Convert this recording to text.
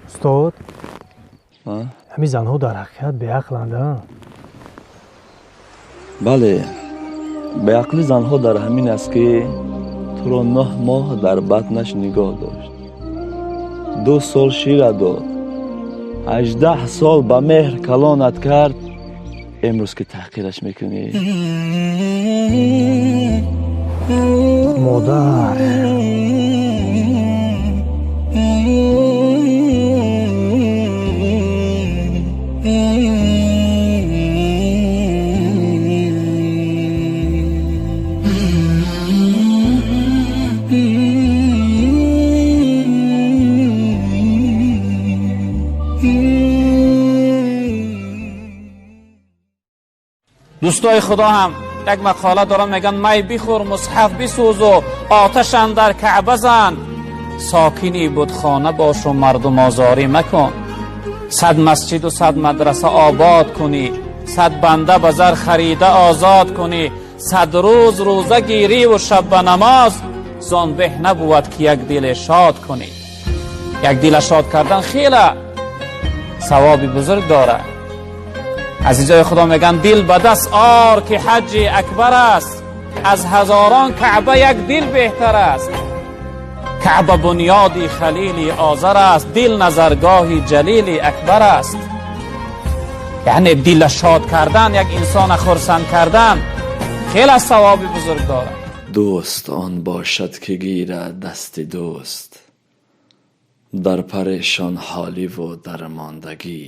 Устод, ҳамин занҳо дар ҳақиқат беақланд? Бале, беақли занҳо дар ҳамин аст, ки туро 9 моҳ дар батнаш нигоҳ дошт, 2 сол шира дод, 18 сол ба меҳр калонат кард. Имрӯз ки таҳқираш мекунӣ. Модар. Дӯстои Худо ҳам як мақола доран, мегӯянд: май бихӯр, мусҳаф бисӯзу оташ андар Каъба зан, сокини будхона бошу мардумозорӣ макун. 100 масҷиду 100 мадраса обод кунӣ, 100 банда ба зар харида озод кунӣ, 100 рӯз рӯза гирӣ-ву шаб ба намоз, зон беҳ набувад, ки як диле шод кунӣ. Як дила шод кардан хела савоби бузург дорад. Азизои Худо, мегӯянд: дил ба даст ор, ки ҳаҷҷи акбар аст, аз ҳазорон Каъба як дил беҳтар аст. Каъба бунёди Халили Озар аст, дил назаргоҳи Ҷалили Акбар аст. Яъне дила шод кардан, як инсона хурсанд кардан хеле савоби бузург дорад. Дӯст он бошад, ки гирад дасти дӯст дар парешонҳоливу дармондагӣ.